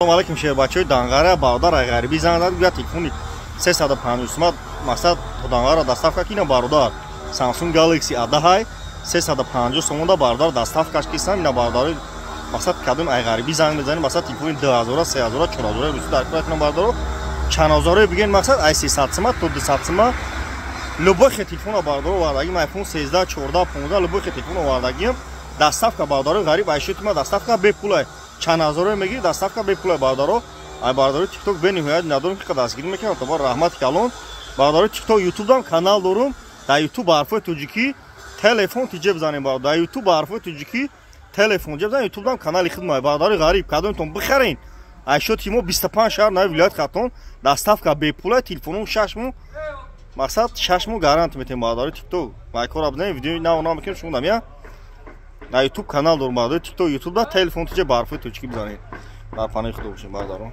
Салом алейкум, шербачаҳои Данғара. Бародар ай ғарибӣ занг зад, гӯя телефони 350 сума, мақсад, то Данғара доставка кина. Бародар, Samsung Galaxy A10 350 сомонда, бародар, доставкаш кисам. Ина, бародари, мақсад, кадом ай ғарибӣ занг мезанем, мақсад, телефони 2000, 3000, 4000 русӣ дар кора кунам. Бародаро, чанд ҳазоре бигӯен, мақсад, ай 300 сума то 200 сума любой хе телефон бародаро овардагим. iPhone 13, 14, 15, любой хе телефон овардагим. Доставка, бародарои ғариб, айшотима доставка бепулай. Чанд ҳазоре мегири, доставка бепулай, бародаро. Ай бародарои ТикТок бениҳоят надорум, ки дастгирӣ мекунам. Табар раҳмати калон, бародарои ТикТок. Ютубдам канал дорум, дар Ютуб ба ҳарфои тоҷикӣ телефон тиҷе бизанем. Дар Ютуб ба ҳарфои тоҷикӣ телефон ҷе бизанем, Ютубдам канали хидмай. Бародарои ғариб, кадомтон бихарен, айшоти мо 25 шаҳр нави вилоят Хатлон доставка бепулай. Телефоном 6 моҳ, мақсад, 6 моҳ гарант метем. Бародарои ТикТок, майкора бизанем, видеои нав нав мекунем. Шумо дамя дар Ютуб канал дорум, бародари ТикТок, Ютуб да телефон тиҷе ба ҳарфои тоҷикӣ бизанед. Дар паноҳи Худо бошем, бародарон.